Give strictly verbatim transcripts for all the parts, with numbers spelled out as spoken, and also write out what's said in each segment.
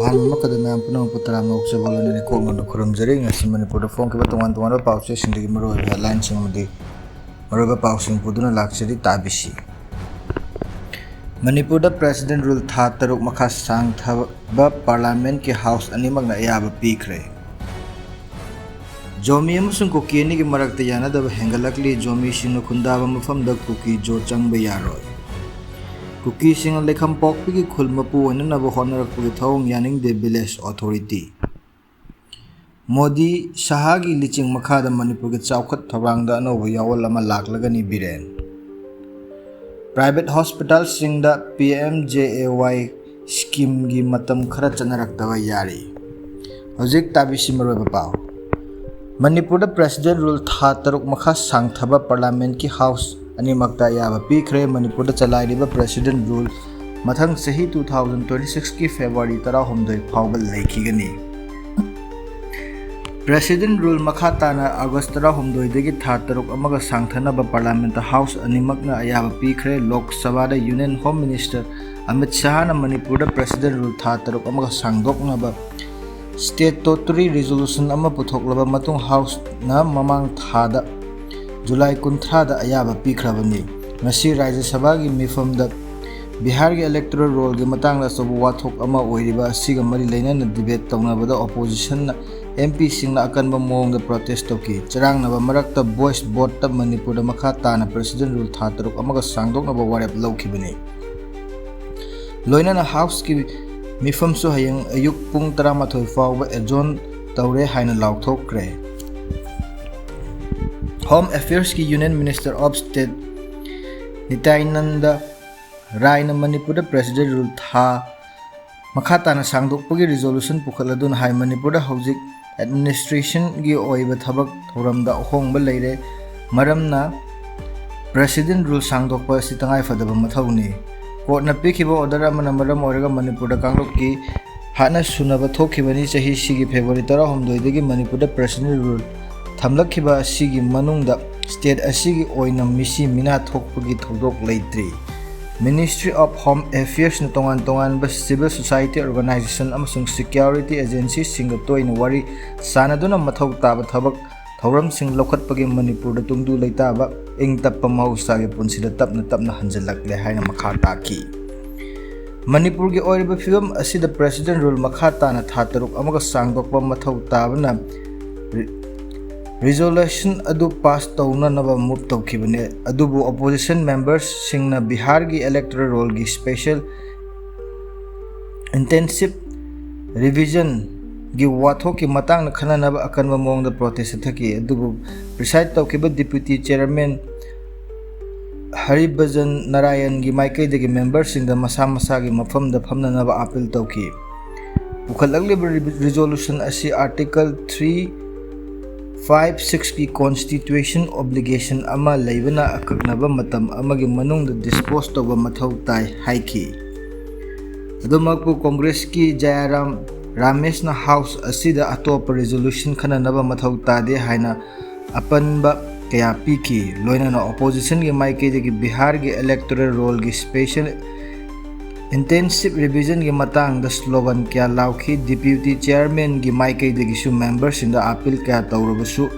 ꯑꯍꯥꯟꯕ ꯑꯃꯈꯛꯇ ꯃꯌꯥꯝ ꯄꯨꯝꯅꯃꯛꯄꯨ ꯇꯔꯥꯝꯅ ꯑꯣꯛꯆꯕ ꯂꯣꯏꯅꯅ ꯀꯣꯛꯃꯣꯟꯗ ꯈꯨꯔꯨꯝꯖꯔꯤ꯫ ꯉꯁꯤ ꯃꯅꯤꯄꯨꯔꯗ ꯐꯣꯡꯈꯤꯕ ꯇꯣꯉꯥꯟ ꯇꯣꯉꯥꯟꯕ ꯄꯥꯎꯆꯦꯁꯤꯡꯗꯒꯤ ꯃꯔꯨꯑꯣꯏꯕ headlineꯁꯤꯡ ꯑꯃꯗꯤ ꯃꯔꯨꯑꯣꯏꯕ ꯄꯥꯎꯁꯤꯡ ꯄꯨꯗꯨꯅ ꯂꯥꯛꯆꯔꯤ꯫ ꯇꯥꯕꯤꯁꯤ꯫ ꯃꯅꯤꯄꯨꯔꯗ President Rule ꯊꯥ ꯇꯔꯨꯛ ꯃꯈꯥ ꯁꯥꯡꯊꯕ Parliamentꯀꯤ House ꯑꯅꯤꯃꯛꯅ ꯑꯌꯥꯕ ꯄꯤꯈ꯭ꯔꯦ꯫ ꯖꯣꯃꯤ ꯑꯃꯁꯨꯡ ꯀꯨꯀꯤ ꯑꯅꯤꯒꯤ ꯃꯔꯛꯇ ꯌꯥꯅꯗꯕ ꯍꯦꯟꯒꯠꯂꯛꯂꯤ꯫ ꯖꯣꯃꯤꯁꯤꯡꯅ ꯈꯨꯟꯗꯥꯕ ꯃꯐꯝꯗ ꯀꯨꯀꯤ ꯖꯣ ꯆꯪꯕ ꯌꯥꯔꯣꯏ꯫ ꯀꯨꯀꯤꯁꯤꯡꯅ ꯂꯩꯈꯝꯄꯣꯛꯄꯤꯒꯤ ꯈꯨꯜ ꯃꯄꯨ ꯑꯣꯏꯅꯅꯕ ꯍꯣꯠꯅꯔꯛꯄꯒꯤ ꯊꯧꯑꯣꯡ ꯌꯥꯅꯤꯡꯗꯦ village authority꯫ ꯃꯣꯗꯤ ꯁꯍꯥꯒꯤ ꯂꯤꯆꯤꯡ ꯃꯈꯥꯗ ꯃꯅꯤꯄꯨꯔꯒꯤ ꯆꯥꯎꯈꯠ ꯊꯧꯔꯥꯡꯗ ꯑꯅꯧꯕ ꯌꯥꯑꯣꯜ ꯑꯃ ꯂꯥꯛꯂꯒꯅꯤ Biren. Private hospitalꯁꯤꯡꯗ P M J A Y schemeꯒꯤ ꯃꯇꯝ ꯈꯔ ꯆꯠꯅꯔꯛꯇꯕ ꯌꯥꯔꯤ꯫ ꯍꯧꯖꯤꯛ ꯇꯥꯕꯤꯁꯤ ꯃꯔꯨꯑꯣꯏꯕ ꯄꯥꯎ꯫ ꯃꯅꯤꯄꯨꯔꯗ President Rule ꯊꯥ ꯇꯔꯨꯛ ꯃꯈꯥ ꯁꯥꯡꯊꯕ Parliamentꯀꯤ House ꯑꯅꯤꯃꯛꯇ ꯑꯌꯥꯕ ꯄꯤꯈ꯭ꯔꯦ꯫ ꯃꯅꯤꯄꯨꯔꯗ ꯆꯂꯥꯏꯔꯤꯕ President Rule ꯃꯊꯪ ꯆꯍꯤ two thousand twenty sixꯀꯤ February ꯇꯔꯥꯍꯨꯝꯗꯣꯏ ꯐꯥꯎꯕ ꯂꯩꯈꯤꯒꯅꯤ꯫ President Rule ꯃꯈꯥ ꯇꯥꯅ August ꯇꯔꯥꯍꯨꯝꯗꯣꯏꯗꯒꯤ ꯊꯥ ꯇꯔꯨꯛ ꯑꯃꯒ ꯁꯥꯡꯊꯅꯕ Parliamentꯇ House ꯑꯅꯤꯃꯛꯅ ꯑꯌꯥꯕ ꯄꯤꯈ꯭ꯔꯦ꯫ ꯂꯣꯛ ꯁꯚꯥꯗ Union Home Minister ꯑꯃꯤꯠ ꯁꯍꯥꯅ ꯃꯅꯤꯄꯨꯔꯗ President Rule ꯊꯥ ꯇꯔꯨꯛ ꯑꯃꯒ ꯁꯥꯡꯗꯣꯛꯅꯕ statutory resolution ꯑꯃ ꯄꯨꯊꯣꯛꯂꯕ ꯃꯇꯨꯡ Houseꯅ ꯃꯃꯥꯡ ꯊꯥꯗ ꯖꯨꯂꯥꯏ ꯀꯨꯟꯊ꯭ꯔꯥꯗ ꯑꯌꯥꯕ ꯄꯤꯈ꯭ꯔꯕꯅꯤ꯫ ꯉꯁꯤ ꯔꯥꯖ꯭ꯌ ꯁꯚꯥꯒꯤ ꯃꯤꯐꯝꯗ ꯕꯤꯍꯥꯔꯒꯤ electoral rollꯒꯤ ꯃꯇꯥꯡꯗ ꯑꯆꯧꯕ ꯋꯥꯊꯣꯛ ꯑꯃ ꯑꯣꯏꯔꯤꯕ ꯑꯁꯤꯒ ꯃꯔꯤ ꯂꯩꯅꯅ debate ꯇꯧꯅꯕꯗ oppositionꯅ M Pꯁꯤꯡꯅ ꯑꯀꯟꯕ ꯃꯑꯣꯡꯗ protest ꯇꯧꯈꯤ꯫ ꯆꯔꯥꯡꯅꯕ ꯃꯔꯛꯇ voice voteꯇ ꯃꯅꯤꯄꯨꯔꯗ ꯃꯈꯥ ꯇꯥꯅ President Rule ꯊꯥ ꯇꯔꯨꯛ ꯑꯃꯒ ꯁꯥꯡꯗꯣꯛꯅꯕ ꯋꯥꯔꯦꯞ ꯂꯧꯈꯤꯕꯅꯤ꯫ ꯂꯣꯏꯅꯅ Houseꯀꯤ ꯃꯤꯐꯝꯁꯨ ꯍꯌꯦꯡ ꯑꯌꯨꯛ ꯄꯨꯡ ꯇꯔꯥꯃꯥꯊꯣꯏ ꯐꯥꯎꯕ adjourn ꯇꯧꯔꯦ ꯍꯥꯏꯅ ꯂꯥꯎꯊꯣꯛꯈ꯭ꯔꯦ꯫ Home Affairsꯀꯤ Union Minister of State ꯅꯤꯇ꯭ꯌꯥꯅꯟꯗ ꯔꯥꯏꯅ ꯃꯅꯤꯄꯨꯔꯗ President Rule ꯊꯥ ꯃꯈꯥ ꯇꯥꯅ ꯁꯥꯡꯗꯣꯛꯄꯒꯤ resolution ꯄꯨꯈꯠꯂꯗꯨꯅ ꯍꯥꯏ, ꯃꯅꯤꯄꯨꯔꯗ ꯍꯧꯖꯤꯛ administrationꯒꯤ ꯑꯣꯏꯕ ꯊꯕꯛ ꯊꯧꯔꯝꯗ ꯑꯍꯣꯡꯕ ꯂꯩꯔꯦ꯫ ꯃꯔꯝꯅ President Rule ꯁꯥꯡꯗꯣꯛꯄ ꯑꯁꯤ ꯇꯉꯥꯏꯐꯗꯕ ꯃꯊꯧꯅꯤ꯫ Courtꯅ ꯄꯤꯈꯤꯕ order ꯑꯃꯅ ꯃꯔꯝ ꯑꯣꯏꯔꯒ ꯃꯅꯤꯄꯨꯔꯗ ꯀꯥꯡꯂꯨꯞꯀꯤ ꯍꯥꯠꯅ ꯁꯨꯅꯕ ꯊꯣꯛꯈꯤꯕꯅꯤ꯫ ꯆꯍꯤꯁꯤꯒꯤ February ꯇꯔꯥꯍꯨꯝꯗꯣꯏꯗꯒꯤ ꯃꯅꯤꯄꯨꯔꯗ President Rule ꯊꯝꯂꯛꯈꯤꯕ ꯑꯁꯤꯒꯤ ꯃꯅꯨꯡꯗ state ꯑꯁꯤꯒꯤ ꯑꯣꯏꯅ ꯃꯤꯁꯤ ꯃꯤꯅꯥ ꯊꯣꯛꯄꯒꯤ ꯊꯧꯗꯣꯛ ꯂꯩꯇ꯭ꯔꯤ꯫ Ministry of Home Affairsꯅ ꯇꯣꯉꯥꯟ ꯇꯣꯉꯥꯟꯕ civil society organization ꯑꯃꯁꯨꯡ security agencyꯁꯤꯡꯒ ꯇꯣꯏꯅ ꯋꯥꯔꯤ ꯁꯥꯅꯗꯨꯅ ꯃꯊꯧ ꯇꯥꯕ ꯊꯕꯛ ꯊꯧꯔꯝꯁꯤꯡ ꯂꯧꯈꯠꯄꯒꯤ ꯃꯅꯤꯄꯨꯔꯗ ꯇꯨꯡꯗꯨ ꯂꯩꯇꯥꯕ ꯏꯪ ꯇꯞꯄ ꯃꯍꯧꯁꯥꯒꯤ ꯄꯨꯟꯁꯤꯗ ꯇꯞꯅ ꯇꯞꯅ ꯍꯟꯖꯤꯜꯂꯛꯂꯦ ꯍꯥꯏꯅ ꯃꯈꯥ ꯇꯥꯈꯤ꯫ ꯃꯅꯤꯄꯨꯔꯒꯤ ꯑꯣꯏꯔꯤꯕ ꯐꯤꯕꯝ ꯑꯁꯤꯗ President Rule ꯃꯈꯥ ꯇꯥꯅ ꯊꯥ ꯇꯔꯨꯛ ꯑꯃꯒ ꯁꯥꯡꯗꯣꯛꯄ ꯃꯊꯧ ꯇꯥꯕꯅ ꯔꯤ-, resolution ꯑꯗꯨ pass ꯇꯧꯅꯅꯕ move ꯇꯧꯈꯤꯕꯅꯤ꯫ ꯑꯗꯨꯕꯨ opposition membersꯁꯤꯡꯅ ꯕꯤꯍꯥꯔꯒꯤ electoral rollꯒꯤ special intensive revisionꯒꯤ ꯋꯥꯊꯣꯛꯀꯤ ꯃꯇꯥꯡꯗ ꯈꯟꯅꯅꯕ ꯑꯀꯟꯕ ꯃꯑꯣꯡꯗ protest ꯆꯠꯊꯈꯤ꯫ ꯑꯗꯨꯕꯨ preside ꯇꯧꯈꯤꯕ deputy chairman ꯍꯔꯤꯚꯖꯟ ꯅꯥꯔꯥꯌꯟꯒꯤ ꯃꯥꯏꯀꯩꯗꯒꯤ memberꯁꯤꯡꯗ ꯃꯁꯥ ꯃꯁꯥꯒꯤ ꯃꯐꯝꯗ ꯐꯝꯅꯅꯕ appeal ꯇꯧꯈꯤ꯫ ꯄꯨꯈꯠꯂꯛꯂꯤꯕ ꯔꯤ-, resolution ꯑꯁꯤ Article three five sixꯀꯤ constitution obligation ꯑꯃ ꯂꯩꯕꯅ ꯑꯀꯛꯅꯕ ꯃꯇꯝ ꯑꯃꯒꯤ ꯃꯅꯨꯡꯗ dispose ꯇꯧꯕ ꯃꯊꯧ ꯇꯥꯏ ꯍꯥꯏꯈꯤ꯫ ꯑꯗꯨꯃꯛꯄꯨ Congressꯀꯤ ꯖꯌꯥꯔꯥꯝ ꯔꯥꯃꯦꯁꯅ House ꯑꯁꯤꯗ ꯑꯇꯣꯞꯄ resolution ꯈꯟꯅꯅꯕ ꯃꯊꯧ ꯇꯥꯗꯦ ꯍꯥꯏꯅ ꯑꯄꯟꯕ ꯀꯌꯥ ꯄꯤꯈꯤ꯫ ꯂꯣꯏꯅꯅ oppositionꯒꯤ ꯃꯥꯏꯀꯩꯗꯒꯤ ꯕꯤꯍꯥꯔꯒꯤ electoral rollꯒꯤ special intensive revisionꯒꯤ ꯃꯇꯥꯡꯗ slogan ꯀꯌꯥ ꯂꯥꯎꯈꯤ꯫ Deputy chairmanꯒꯤ ꯃꯥꯏꯀꯩꯗꯒꯤꯁꯨ memberꯁꯤꯡꯗ appeal ꯀꯌꯥ ꯇꯧꯔꯕꯁꯨ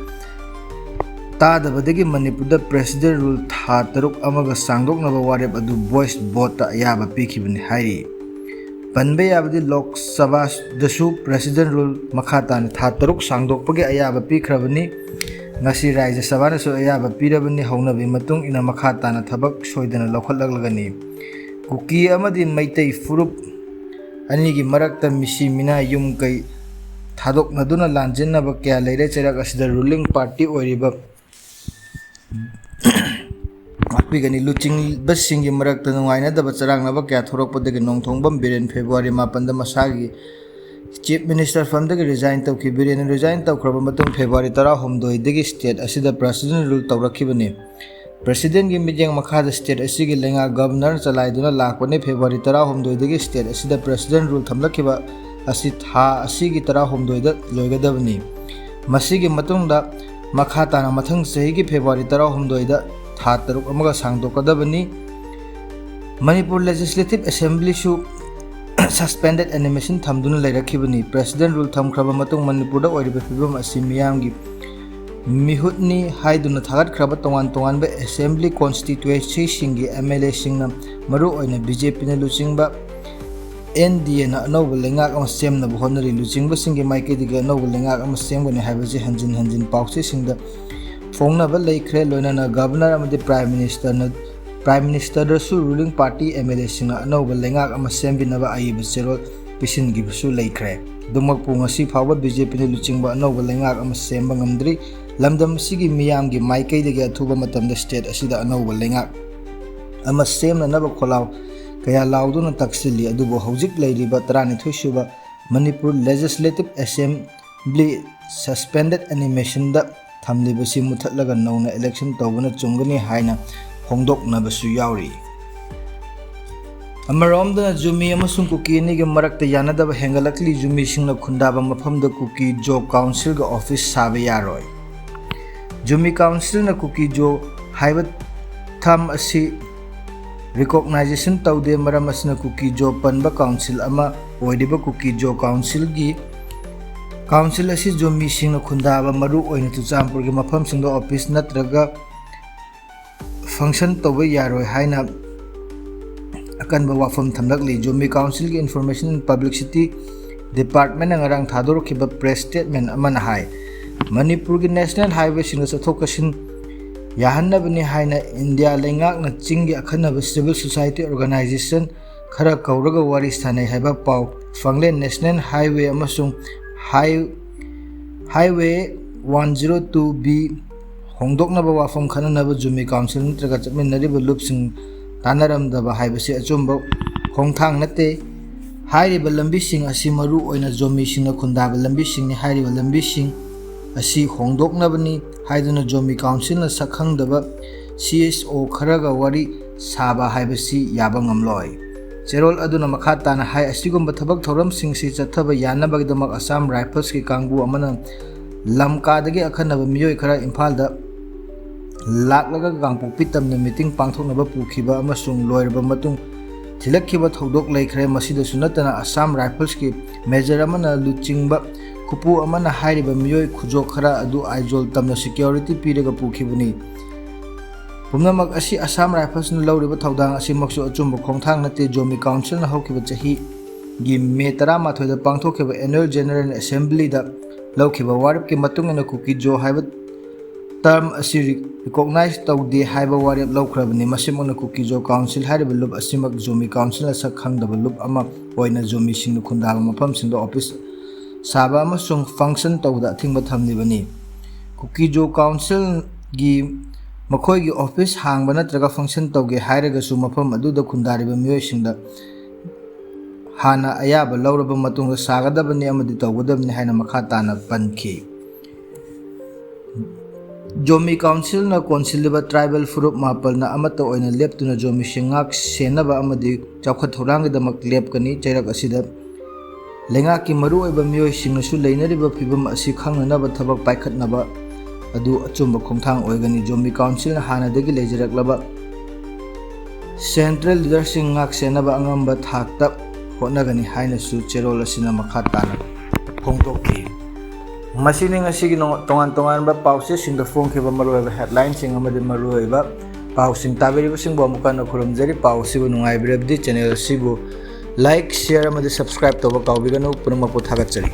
ꯇꯥꯗꯕꯗꯒꯤ ꯃꯅꯤꯄꯨꯔꯗ President Rule ꯊꯥ ꯇꯔꯨꯛ ꯑꯃꯒ ꯁꯥꯡꯗꯣꯛꯅꯕ ꯋꯥꯔꯦꯞ ꯑꯗꯨ voice voteꯇ ꯑꯌꯥꯕ ꯄꯤꯈꯤꯕꯅꯤ ꯍꯥꯏꯔꯤ꯫ ꯄꯟꯕ ꯌꯥꯕꯗꯤ ꯂꯣꯛ ꯁꯚꯥꯗꯁꯨ President Rule ꯃꯈꯥ ꯇꯥꯅ ꯊꯥ ꯇꯔꯨꯛ ꯁꯥꯡꯗꯣꯛꯄꯒꯤ ꯑꯌꯥꯕ ꯄꯤꯈ꯭ꯔꯕꯅꯤ꯫ ꯉꯁꯤ ꯔꯥꯖ꯭ꯌ ꯁꯚꯥꯅꯁꯨ ꯑꯌꯥꯕ ꯄꯤꯔꯕꯅꯤ꯫ ꯍꯧꯅꯕꯤ ꯃꯇꯨꯡ ꯏꯟꯅ ꯃꯈꯥ ꯇꯥꯅ ꯊꯕꯛ ꯁꯣꯏꯗꯅ ꯂꯧꯈꯠꯂꯛꯂꯒꯅꯤ꯫ ꯀꯨꯀꯤ ꯑꯃꯗꯤ ꯃꯩꯇꯩ ꯐꯨꯔꯨꯞ ꯑꯅꯤꯒꯤ ꯃꯔꯛꯇ ꯃꯤꯁꯤ ꯃꯤꯅꯥ ꯌꯨꯝ ꯀꯩ ꯊꯥꯗꯣꯛꯅꯗꯨꯅ ꯂꯥꯟꯖꯦꯟꯅꯕ ꯀꯌꯥ ꯂꯩꯔꯦ꯫ ꯆꯩꯔꯥꯛ ꯑꯁꯤꯗ ruling party ꯑꯣꯏꯔꯤꯕ ꯉꯥꯛꯄꯤꯒꯅꯤ꯫ ꯂꯨꯆꯤꯡꯕꯁꯤꯡꯒꯤ ꯃꯔꯛꯇ ꯅꯨꯡꯉꯥꯏꯅꯗꯕ ꯆꯔꯥꯡꯅꯕ ꯀꯌꯥ ꯊꯣꯔꯛꯄꯗꯒꯤ ꯅꯣꯡꯊꯣꯡꯕꯝ ꯕꯤꯔꯦꯟ February ꯃꯥꯄꯟꯗ ꯃꯁꯥꯒꯤ Chief Minister ꯐꯝꯗꯒꯤ resign ꯇꯧꯈꯤ꯫ ꯕꯤꯔꯦꯟꯅ resign ꯇꯧꯈ꯭ꯔꯕ ꯃꯇꯨꯡ February ꯇꯔꯥꯍꯨꯝꯗꯣꯏꯗꯒꯤ state ꯑꯁꯤꯗ President Rule ꯇꯧꯔꯛꯈꯤꯕꯅꯤ꯫ Presidentꯀꯤ ꯃꯤꯠꯌꯦꯡ ꯃꯈꯥꯗ state ꯑꯁꯤꯒꯤ ꯂꯩꯉꯥꯛ Governor ꯆꯂꯥꯏꯗꯨꯅ ꯂꯥꯛꯄꯅꯤ꯫ February ꯇꯔꯥꯍꯨꯝꯗꯣꯏꯗꯒꯤ state ꯑꯁꯤꯗ President Rule ꯊꯝꯂꯛꯈꯤꯕ ꯑꯁꯤ ꯊꯥ ꯑꯁꯤꯒꯤ ꯇꯔꯥꯍꯨꯝꯗꯣꯏꯗ ꯂꯣꯏꯒꯗꯕꯅꯤ꯫ ꯃꯁꯤꯒꯤ ꯃꯇꯨꯡꯗ ꯃꯈꯥ ꯇꯥꯅ ꯃꯊꯪ ꯆꯍꯤꯒꯤ February ꯇꯔꯥꯍꯨꯝꯗꯣꯏꯗ ꯊꯥ ꯇꯔꯨꯛ ꯑꯃꯒ ꯁꯥꯡꯗꯣꯛꯀꯗꯕꯅꯤ꯫ ꯃꯅꯤꯄꯨꯔ ꯂꯦꯖꯤꯁꯂꯦꯇꯤꯚ ꯑꯦꯁꯦꯝꯕ꯭ꯂꯤꯁꯨ ꯁꯁꯄꯦꯟꯗꯦꯗ ꯑꯦꯅꯤꯃꯦꯁꯟ ꯊꯝꯗꯨꯅ ꯂꯩꯔꯛꯈꯤꯕꯅꯤ꯫ ꯄ꯭ꯔꯦꯁꯤꯗꯦꯟ ꯔꯨꯜ ꯊꯝꯈ꯭ꯔꯕ ꯃꯇꯨꯡ ꯃꯅꯤꯄꯨꯔꯗ ꯑꯣꯏꯔꯤꯕ ꯐꯤꯕꯝ ꯑꯁꯤ ꯃꯤꯌꯥꯝꯒꯤ ꯃꯤꯍꯨꯠꯅꯤ ꯍꯥꯏꯗꯨꯅ ꯊꯥꯒꯠꯈ꯭ꯔꯕ ꯇꯣꯉꯥꯟ ꯇꯣꯉꯥꯟꯕ ꯑꯦꯁꯦꯝꯕ꯭ꯂꯤ ꯀꯣꯟꯁꯇꯤꯇ꯭ꯋꯦꯟꯁꯤꯁꯤꯡꯒꯤ ꯑꯦꯝ ꯑꯦꯜ ꯑꯦꯁꯤꯡꯅ, ꯃꯔꯨꯑꯣꯏꯅ ꯕꯤ ꯖꯦ ꯄꯤꯅ ꯂꯨꯆꯤꯡꯕ ꯑꯦꯟ ꯗꯤ ꯑꯦꯅ ꯑꯅꯧꯕ ꯂꯩꯉꯥꯛ ꯑꯃ ꯁꯦꯝꯅꯕ ꯍꯣꯠꯅꯔꯤ꯫ ꯂꯨꯆꯤꯡꯕꯁꯤꯡꯒꯤ ꯃꯥꯏꯀꯩꯗꯒꯤ ꯑꯅꯧꯕ ꯂꯩꯉꯥꯛ ꯑꯃ ꯁꯦꯝꯒꯅꯤ ꯍꯥꯏꯕꯁꯤ ꯍꯟꯖꯤꯟ ꯍꯟꯖꯤꯟ ꯄꯥꯎꯆꯦꯁꯤꯡꯗ ꯐꯣꯡꯅꯕ ꯂꯩꯈ꯭ꯔꯦ꯫ ꯂꯣꯏꯅꯅ ꯒꯚꯔꯅꯔ ꯑꯃꯗꯤ ꯄ꯭ꯔꯥꯏꯝ ꯃꯤꯅꯤꯁꯇꯔꯅ, ꯄ꯭ꯔꯥꯏꯝ ꯃꯤꯅꯤꯁꯇꯔꯗꯁꯨ ꯔꯨꯂꯤꯡ ꯄꯥꯔꯇꯤ ꯑꯦꯝ ꯑꯦꯜ ꯑꯦꯁꯤꯡꯅ ꯑꯅꯧꯕ ꯂꯩꯉꯥꯛ ꯑꯃ ꯁꯦꯝꯕꯤꯅꯕ ꯑꯏꯕ ꯆꯦꯔꯣꯜ ꯄꯤꯁꯤꯟꯈꯤꯕꯁꯨ ꯂꯩꯈ꯭ꯔꯦ꯫ ꯑꯗꯨꯃꯛꯄꯨ ꯉꯁꯤ ꯐꯥꯎꯕ ꯕꯤ ꯖꯦ ꯄꯤꯅ ꯂꯨꯆꯤꯡꯕ ꯑꯅꯧꯕ ꯂꯩꯉꯥꯛ ꯑꯃ ꯁꯦꯝꯕ ꯉꯝꯗ꯭ꯔꯤ꯫ ꯂꯝꯗꯝ ꯑꯁꯤꯒꯤ ꯃꯤꯌꯥꯝꯒꯤ ꯃꯥꯏꯀꯩꯗꯒꯤ ꯑꯊꯨꯕ ꯃꯇꯝꯗ ꯁ꯭ꯇꯦꯠ ꯑꯁꯤꯗ ꯑꯅꯧꯕ ꯂꯩꯉꯥꯛ ꯑꯃ ꯁꯦꯝꯅꯅꯕ ꯈꯣꯜꯂꯥꯎ ꯀꯌꯥ ꯂꯥꯎꯗꯨꯅ ꯇꯛꯁꯤꯜꯂꯤ꯫ ꯑꯗꯨꯕꯨ ꯍꯧꯖꯤꯛ ꯂꯩꯔꯤꯕ ꯇꯔꯥꯅꯤꯊꯣꯏ ꯁꯨꯕ ꯃꯅꯤꯄꯨꯔ ꯂꯦꯖꯤꯁꯂꯦꯇꯤꯚ ꯑꯦꯁꯦꯝꯕ꯭ꯂꯤ ꯁꯁꯄꯦꯟꯗꯦꯗ ꯑꯦꯅꯤꯃꯦꯁꯟꯗ ꯊꯝꯂꯤꯕꯁꯤ ꯃꯨꯊꯠꯂꯒ ꯅꯧꯅ ꯏꯂꯦꯛꯁꯟ ꯇꯧꯕꯅ ꯆꯨꯝꯒꯅꯤ ꯍꯥꯏꯅ ꯐꯣꯡꯗꯣꯛꯅꯕꯁꯨ ꯌꯥꯎꯔꯤ꯫ ꯑꯃꯔꯣꯝꯗꯅ ꯖꯨꯃꯤ ꯑꯃꯁꯨꯡ ꯀꯨꯀꯤ ꯑꯅꯤꯒꯤ ꯃꯔꯛꯇ ꯌꯥꯅꯗꯕ ꯍꯦꯟꯒꯠꯂꯛꯂꯤ꯫ ꯖꯨꯃꯤꯁꯤꯡꯅ ꯈꯨꯟꯗꯥꯕ ꯃꯐꯝꯗ ꯀꯨꯀꯤ ꯖꯣ ꯀꯥꯎꯟꯁꯤꯜꯒ ꯑꯣꯐꯤꯁ ꯁꯥꯕ ꯌꯥꯔꯣꯏ꯫ ꯖꯨꯃꯤ ꯀꯥꯎꯟꯁꯤꯜꯅ ꯀꯨꯀꯤ ꯖꯣ ꯍꯥꯏꯕ ꯇꯔꯝ ꯑꯁꯤ ꯔꯤꯀꯣꯛꯅꯥꯏꯖꯦꯁꯟ ꯇꯧꯗꯦ꯫ ꯃꯔꯝ ꯑꯁꯤꯅ ꯀꯨꯀꯤ ꯖꯣ ꯄꯟꯕ ꯀꯥꯎꯟꯁꯤꯜ ꯑꯃ ꯑꯣꯏꯔꯤꯕ ꯀꯨꯀꯤ ꯖꯣ ꯀꯥꯎꯟꯁꯤꯜꯒꯤ, ꯀꯥꯎꯟꯁꯤꯜ ꯑꯁꯤ ꯖꯨꯃꯤꯁꯤꯡꯅ ꯈꯨꯟꯗꯥꯕ ꯃꯔꯨ ꯑꯣꯏꯅ ꯆꯨꯔꯆꯥꯟꯄꯨꯔꯒꯤ ꯃꯐꯝꯁꯤꯡꯗ ꯑꯣꯐꯤꯁ ꯅꯠꯇ꯭ꯔꯒ ꯐꯪꯁꯟ ꯇꯧꯕ ꯌꯥꯔꯣꯏ ꯍꯥꯏꯅ ꯑꯀꯟꯕ ꯋꯥꯐꯝ ꯊꯝꯂꯛꯂꯤ꯫ ꯖꯨꯃꯤ ꯀꯥꯎꯟꯁꯤꯜꯒꯤ ꯏꯟꯐꯣꯔꯃꯦꯁꯟ ꯑꯦꯟ ꯄꯕ꯭ꯂꯤꯁꯤꯇꯤ ꯗꯤꯄꯥꯔꯠꯃꯦꯟꯅ ꯉꯔꯥꯡ ꯊꯥꯗꯣꯔꯛꯈꯤꯕ ꯄ꯭ꯔꯦꯁ ꯁ꯭ꯇꯦꯠꯃꯦꯟ ꯑꯃꯅ ꯍꯥꯏ, ꯃꯅꯤꯄꯨꯔꯒꯤ ꯅꯦꯁꯅꯦꯜ ꯍꯥꯏꯋꯦꯁꯤꯡꯗ ꯆꯠꯊꯣꯛ ꯆꯠꯁꯤꯟ ꯌꯥꯍꯟꯅꯕꯅꯤ ꯍꯥꯏꯅ ꯏꯟꯗꯤꯌꯥ ꯂꯩꯉꯥꯛꯅ ꯆꯤꯡꯒꯤ ꯑꯈꯟꯅꯕ ꯁꯤꯚꯤꯜ ꯁꯣꯁꯥꯏꯇꯤ ꯑꯣꯔꯒꯅꯥꯏꯖꯦꯁꯟ ꯈꯔ ꯀꯧꯔꯒ ꯋꯥꯔꯤ ꯁꯥꯅꯩ ꯍꯥꯏꯕ ꯄꯥꯎ ꯐꯪꯂꯦ꯫ ꯅꯦꯁꯅꯦꯜ ꯍꯥꯏꯋꯦ ꯑꯃꯁꯨꯡ high-, highway one zero two B ꯍꯣꯡꯗꯣꯛꯅꯕ ꯋꯥꯐꯝ ꯈꯟꯅꯅꯕ ꯖꯨꯃꯤ ꯀꯥꯎꯟꯁꯤꯜ ꯅꯠꯇ꯭ꯔꯒ ꯆꯠꯃꯤꯟꯅꯔꯤꯕ ꯂꯨꯞꯁꯤꯡ ꯇꯥꯟꯅꯔꯝꯗꯕ ꯍꯥꯏꯕꯁꯤ ꯑꯆꯨꯝꯕ ꯈꯣꯡꯊꯥꯡ ꯅꯠꯇꯦ꯫ ꯍꯥꯏꯔꯤꯕ ꯂꯝꯕꯤꯁꯤꯡ ꯑꯁꯤ ꯃꯔꯨ ꯑꯣꯏꯅ ꯖꯣꯃꯤꯁꯤꯡꯅ ꯈꯨꯟꯗꯥꯕ ꯂꯝꯕꯤꯁꯤꯡꯅꯤ꯫ ꯍꯥꯏꯔꯤꯕ ꯂꯝꯕꯤꯁꯤꯡ ꯑꯁꯤ ꯍꯣꯡꯗꯣꯛꯅꯕꯅꯤ ꯍꯥꯏꯗꯨꯅ ꯖꯣꯃꯤ ꯀꯥꯎꯟꯁꯤꯜꯅ ꯁꯛꯈꯪꯗꯕ ꯁꯤ ꯑꯦꯁ ꯑꯣ ꯈꯔꯒ ꯋꯥꯔꯤ ꯁꯥꯕ ꯍꯥꯏꯕꯁꯤ ꯌꯥꯕ ꯉꯝꯂꯣꯏ꯫ ꯆꯦꯔꯣꯜ ꯑꯗꯨꯅ ꯃꯈꯥ ꯇꯥꯅ ꯍꯥꯏ, ꯑꯁꯤꯒꯨꯝꯕ ꯊꯕꯛ ꯊꯧꯔꯝꯁꯤꯡꯁꯤ ꯆꯠꯊꯕ ꯌꯥꯅꯕꯒꯤꯗꯃꯛ ꯑꯁꯥꯝ ꯔꯥꯏꯐꯜꯁꯀꯤ ꯀꯥꯡꯕꯨ ꯑꯃꯅ ꯂꯝꯀꯥꯗꯒꯤ ꯑꯈꯟꯅꯕ ꯃꯤꯑꯣꯏ ꯈꯔ ꯏꯝꯐꯥꯜꯗ ꯂꯥꯛꯂꯒ ꯀꯥꯡꯄꯣꯛꯄꯤ ꯇꯝꯅ ꯃꯤꯇꯤꯡ ꯄꯥꯡꯊꯣꯛꯅꯕ ꯄꯨꯈꯤꯕ ꯑꯃꯁꯨꯡ ꯂꯣꯏꯔꯕ ꯃꯇꯨꯡ ꯊꯤꯜꯂꯛꯈꯤꯕ ꯊꯧꯗꯣꯛ ꯂꯩꯈ꯭ꯔꯦ꯫ ꯃꯁꯤꯗꯁꯨ ꯅꯠꯇꯅ ꯑꯁꯥꯝ ꯔꯥꯏꯐꯜꯁꯀꯤ ꯃꯦꯖꯔ ꯑꯃꯅ ꯂꯨꯆꯤꯡꯕ ꯈꯨꯄꯨ ꯑꯃꯅ ꯍꯥꯏꯔꯤꯕ ꯃꯤꯑꯣꯏ ꯈꯨꯖꯣꯛ ꯈꯔ ꯑꯗꯨ ꯑꯥꯏꯖꯣꯜ ꯇꯝꯅ ꯁꯦꯀ꯭ꯌꯨꯔꯤꯇꯤ ꯄꯤꯔꯒ ꯄꯨꯈꯤꯕꯅꯤ꯫ ꯄꯨꯝꯅꯃꯛ ꯑꯁꯤ ꯑꯁꯥꯝ ꯔꯥꯏꯐꯜꯁꯅ ꯂꯧꯔꯤꯕ ꯊꯧꯗꯥꯡ ꯑꯁꯤꯃꯛꯁꯨ ꯑꯆꯨꯝꯕ ꯈꯣꯡꯊꯥꯡ ꯅꯠꯇꯦ꯫ ꯖꯣꯃꯤ ꯀꯥꯎꯟꯁꯤꯜꯅ ꯍꯧꯈꯤꯕ ꯆꯍꯤꯒꯤ ꯃꯦ ꯇꯔꯥꯃꯥꯊꯣꯏꯗ ꯄꯥꯡꯊꯣꯛꯈꯤꯕ ꯑꯦꯅꯨꯋꯦꯜ ꯖꯦꯅꯔꯦꯜ ꯑꯦꯁꯦꯝꯕ꯭ꯂꯤꯗ ꯂꯧꯈꯤꯕ ꯋꯥꯔꯦꯞꯀꯤ ꯃꯇꯨꯡ ꯏꯟꯅ ꯀꯨꯀꯤ ꯖꯣ ꯍꯥꯏꯕ ꯇꯔꯝ ꯑꯁꯤ ꯔꯤꯀꯣꯛꯅꯥꯏꯖ ꯇꯧꯗꯦ ꯍꯥꯏꯕ ꯋꯥꯔꯦꯞ ꯂꯧꯈ꯭ꯔꯕꯅꯤ꯫ ꯃꯁꯤꯃꯛꯅ ꯀꯨꯀꯤ ꯖꯣ ꯀꯥꯎꯟꯁꯤꯜ ꯍꯥꯏꯔꯤꯕ ꯂꯨꯞ ꯑꯁꯤꯃꯛ ꯖꯣꯃꯤ ꯀꯥꯎꯟꯁꯤꯜꯅ ꯁꯛ ꯈꯪꯗꯕ ꯂꯨꯞ ꯑꯃ ꯑꯣꯏꯅ ꯖꯣꯃꯤꯁꯤꯡꯅ ꯈꯨꯟꯗꯥꯕ ꯃꯐꯝꯁꯤꯡꯗ ꯑꯣꯐꯤꯁ ꯁꯥꯕ ꯑꯃꯁꯨꯡ ꯐꯪꯁꯟ ꯇꯧꯕꯗ ꯑꯊꯤꯡꯕ ꯊꯝꯂꯤꯕꯅꯤ꯫ ꯀꯨꯀꯤ ꯖꯣ ꯀꯥꯎꯟꯁꯤꯜꯒꯤ ꯃꯈꯣꯏꯒꯤ ꯑꯣꯐꯤꯁ ꯍꯥꯡꯕ ꯅꯠꯇ꯭ꯔꯒ ꯐꯪꯁꯟ ꯇꯧꯒꯦ ꯍꯥꯏꯔꯒꯁꯨ ꯃꯐꯝ ꯑꯗꯨꯗ ꯈꯨꯟꯗꯥꯔꯤꯕ ꯃꯤꯑꯣꯏꯁꯤꯡꯗ ꯍꯥꯟꯅ ꯑꯌꯥꯕ ꯂꯧꯔꯕ ꯃꯇꯨꯡꯗ ꯁꯥꯒꯗꯕꯅꯤ ꯑꯃꯗꯤ ꯇꯧꯒꯗꯕꯅꯤ ꯍꯥꯏꯅ ꯃꯈꯥ ꯇꯥꯅ ꯄꯟꯈꯤ꯫ ꯖꯣꯃꯤ ꯀꯥꯎꯟꯁꯤꯜꯅ ꯀꯣꯟꯁꯤꯜꯂꯤꯕ ꯇ꯭ꯔꯥꯏꯕꯦꯜ ꯐꯨꯔꯨꯞ ꯃꯥꯄꯜꯅ ꯑꯃꯠꯇ ꯑꯣꯏꯅ ꯂꯦꯞꯇꯨꯅ ꯖꯣꯃꯤꯁꯤꯡ ꯉꯥꯛ ꯁꯦꯟꯅꯕ ꯑꯃꯗꯤ ꯆꯥꯎꯈꯠ ꯊꯧꯔꯥꯡꯒꯤꯗꯃꯛ ꯂꯦꯞꯀꯅꯤ꯫ ꯆꯩꯔꯛ ꯑꯁꯤꯗ ꯂꯩꯉꯥꯛꯀꯤ ꯃꯔꯨꯑꯣꯏꯕ ꯃꯤꯑꯣꯏꯁꯤꯡꯅꯁꯨ ꯂꯩꯅꯔꯤꯕ ꯐꯤꯚꯝ ꯑꯁꯤ ꯈꯪꯅꯅꯕ ꯊꯕꯛ ꯄꯥꯏꯈꯠꯅꯕ ꯑꯗꯨ ꯑꯆꯨꯝꯕ ꯈꯣꯡꯊꯥꯡ ꯑꯣꯏꯒꯅꯤ꯫ ꯖꯣꯃꯤ ꯀꯥꯎꯟꯁꯤꯜꯅ ꯍꯥꯟꯅꯗꯒꯤ ꯂꯩꯖꯔꯛꯂꯕ ꯁꯦꯟꯇ꯭ꯔꯦꯜ ꯂꯤꯗꯔꯁꯤꯡ ꯉꯥꯛ ꯁꯦꯟꯅꯕ ꯑꯉꯝꯕ ꯊꯥꯛꯇ ꯍꯣꯠꯅꯒꯅꯤ ꯍꯥꯏꯅꯁꯨ ꯆꯦꯔꯣꯜ ꯑꯁꯤꯅ ꯃꯈꯥ ꯇꯥꯅ ꯐꯣꯡꯗꯣꯛꯈꯤ꯫ ꯃꯁꯤꯅꯤ ꯉꯁꯤꯒꯤ ꯅꯣꯡ-, ꯇꯣꯉꯥꯟ ꯇꯣꯉꯥꯟꯕ ꯄꯥꯎꯆꯦꯁꯤꯡꯗ ꯐꯣꯡꯈꯤꯕ ꯃꯔꯨꯑꯣꯏꯕ ꯍꯦꯗꯂꯥꯏꯟꯁꯤꯡ ꯑꯃꯗꯤ ꯃꯔꯨꯑꯣꯏꯕ ꯄꯥꯎꯁꯤꯡ꯫ ꯇꯥꯕꯤꯔꯤꯕꯁꯤꯡꯕꯨ ꯑꯃꯨꯛ ꯍꯟꯅ ꯈꯨꯔꯨꯝꯖꯔꯤ꯫ ꯄꯥꯎ ꯑꯁꯤꯕꯨ ꯅꯨꯡꯉꯥꯏꯕꯤꯔꯕꯗꯤ ꯆꯦꯅꯦꯜ ꯑꯁꯤꯕꯨ ꯂꯥꯏꯛ, ꯁꯤꯌꯔ ꯑꯃꯗꯤ ꯁꯕꯁꯀ꯭ꯔꯥꯏꯕ ꯇꯧꯕ ꯀꯥꯎꯕꯤꯒꯅꯨ꯫ ꯄꯨꯝꯅꯃꯛꯄꯨ ꯊꯥꯒꯠꯆꯔꯤ꯫